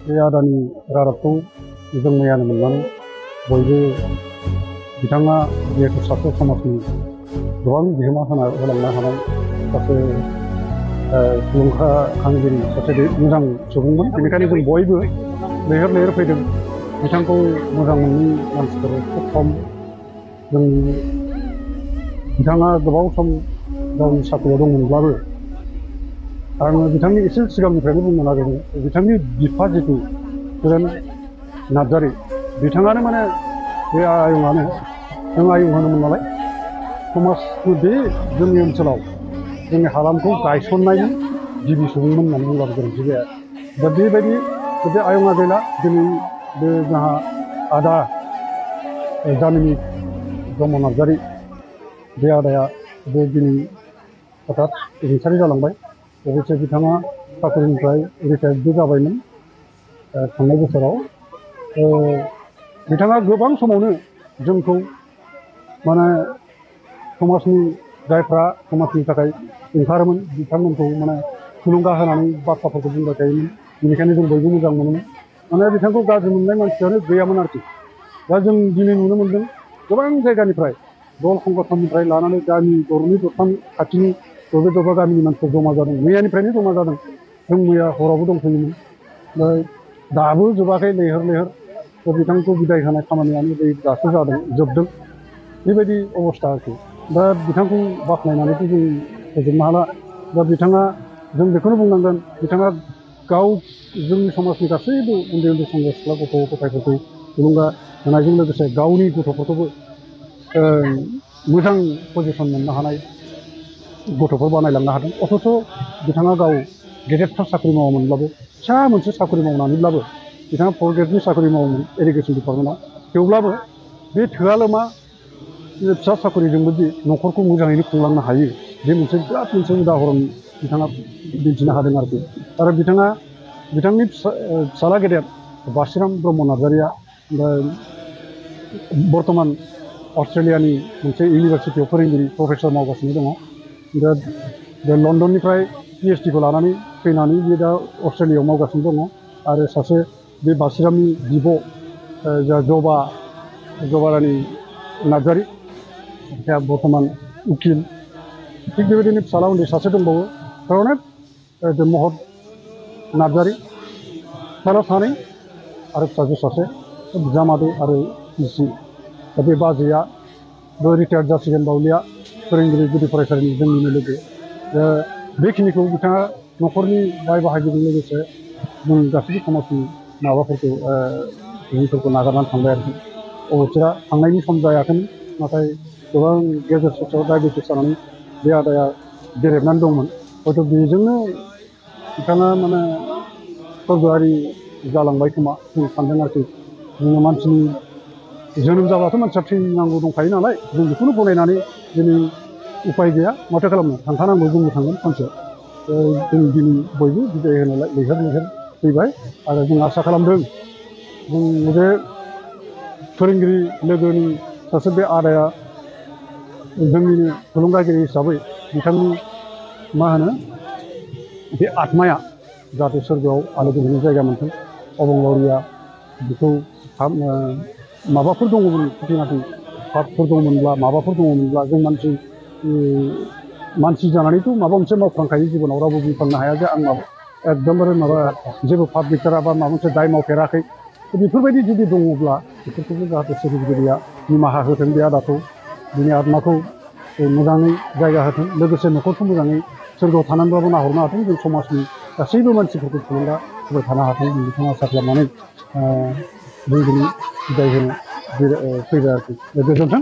बे आदानि रादाबखौ जों मैयानो मोननानै बयबो बिथाङा जिहेतु सासे समाजनि गोबां बिहोमा होलांनो हानाय सासे थुलुंगाखांगिरि सासे मोजां सुबुंमोन। बेनिखायनो जों बयबो लैहोर लैहोर फैदों। बिथांखौ मोजां मोनै मानसिफोर खोब खम। बिथाङा गोबाव सम गावनि साख्रियाव दंमोनब्लाबो आङो बिथांनि एसे सिगांनिफ्रायनो बुंनो नागिरदों बिथांनि बिफा जितु किरण नार्जारी बिथाङानो माने बे आयंआनो जों आयं होनोमोन नालाय समाजनि बे जोंनि ओनसोलाव जोंनि हालामखौ गायसननायनि गिबि सुबुंमोन होननानै बुंब्लाबो गोरोन्थि जाया। दा बेबायदि बे आयंआ गैला दिनै बे जोंहा आदा जामिनी ब्रह्म नार्जारी बे आदाया बे दिनै हठात रुंसारि जालांबाय। अबयस्से बिथाङा साख्रिनिफ्राय रिटायार्डबो जाबायमोन थांनाय बोसोराव। बिथाङा गोबां समावनो जोंखौ माने समाजनि जायफ्रा समाजनि थाखाय ओंखारोमोन बिथांमोनखौ माने थुलुंगा होनानै बाथ्राफोरखौ बुंबाय थायोमोन। बेनिखायनो जों बयबो मोजां मोनोमोन। माने बिथांखौ गाज्रि मोननाय मानसियानो गैयामोन आरोखि। दा जों दिनै नुनो मोनदों गोबां जायगानिफ्राय दल संगठननिफ्राय लानानै गामि दरनै दरथाम खाथिनि दरबा गामिनि मानसिफोर जमा जादों। मैयानिफ्रायनो जमा जादों। जों मैया हरावबो दंफैयोमोन। ओमफ्राय दाबो जोबाखै लैहोर लैहोर बिथांखौ बिदाय होनाय खामानियानो दासो जोबदों। बेबायदि अबस्था आरोखि। दा बिथांखौ बाख्नायनानैथ' जों फोजोबनो हाला। दा बिथाङा जों बेखौनो बुंनांगोन बिथाङा गाव जोंनि समाजनि गासैबो उन्दै उन्दै सेंग्रा सिख्ला गथ' गथायफोरखौ थुलुंगा होनायजों लोगोसे गावनि गथ'फोरखौबो मोजां पजिसन मोननो हानाय गथ'फोर बानायलांनो हादों। अथ'स' बिथाङा गाव गेदेरथार साख्रि मावामोनब्लाबो फिसा मोनसे साख्रि मावनानैब्लाबो बिथाङा 4 ग्रेडनि साख्रि मावोमोन इरिगेसन डिपार्टमेन्टआव। थेवब्लाबो बे थोआलोमा फिसा साख्रिजोंबो दि न'खरखौ मोजाङैनो खुंलांनो हायो बे मोनसे बिराद मोनसे उदाहरन बिथाङा दिन्थिनो हादों आरोखि। आरो बिथांनि फिसाला गेदेर बासिराम ब्रह्म नार्जारीया बर्थमान अस्ट्रेलियानि मोनसे इउनिभारसिटियाव फोरोंगिरि प्रफेसर मावगासिनो दङ। दा बे लण्डननिफ्राय PhD खौ लानानै फैनानै बे दा अस्ट्रेलियायाव मावगासिनो दङ। आरो सासे बे बासिरामनि बिब' जबा रानी नार्जारी बिथाङा बर्थमान उकिल। थिग बेबायदिनो फिसाला उन्दै सासे दंबावो प्रनेप महत नार्जारी। फिसाला सानै आरो फिसाजो सासे बिजामादै आरो बिसि। दा बे बाजैयाबो रिटायार्ड जासिगोन बावलिया फोरोंगिरि गुदि फरायसालिनि जोंनिनो लोगो। दा बेखिनिखौ बिथाङा न'खरनि बाय बाहागिजों लोगोसे जों गासैबो समाजनि सुबुंफोरखौ नागारनानै थांबाय आरोखि। अबयस्से थांनायनि सम जायाखैमोन नाथाय गोबां गेजेर ससेयाव डायबेटिस जानानै बे आदाया गेरेबनानै दंमोन। हयथ' बेजोंनो बिथाङा माने स्वर्गआरि जालांबाय खोमा जों सानदों आरोखि। जोङो मानसिनि जोनोम जाब्लाथ' मानसिया थैनांगौ दंखायो नालाय जों बेखौनो गनायनानै दिनै उपाय गैया माथो खालामनो थांखानांगौ जोंबो थांगोन सानसे। जों दिनै बयबो बिदाय होनायलाय लैहोर लैहोर फैबाय। आरो जों आसा खालामदों जों बे फोरोंगिरि लोगोनि सासे बे आदाया जोंनिनो थुलुंगागिरि हिसाबै बिथांनि बे आत्माया जाहाथे सोरगोआव आलो गोजोननि जायगा मोनथों। अबंलावरिया बेखौ माबाफोर दङमोन खुथिनाथि पापफोर दङमोनब्ला माबाफोर दङमोनब्ला जों मानसि जानानैथ' माबा मोनसे मावफ्लांखायो जिबनाव रावबो बुंफ्लांनो हाया जे आं एकदमबारे जेबो पाप गैथारा बा माबा मोनसे दाय मावफेराखै। बेफोरबायदि जुदि दङब्ला बेफोरखौबो जाहाथे सोरजिगिरिया निमाहा होथों बे आदाखौ बिनि आत्माखौ मोजाङै जायगा होथों। लोगोसे न'खरखौ मोजाङै सोरगोआव थानानैब्लाबो नाहरनो हाथों। जों समाजनि गासैबो मानसिफोरखौ थुलुंगा होबाय थानो हाथों। जों बेखौनो आसा खालामनानै जों दिनै बिदाय होनो फैबाय आरोखि। गोजोन्थों।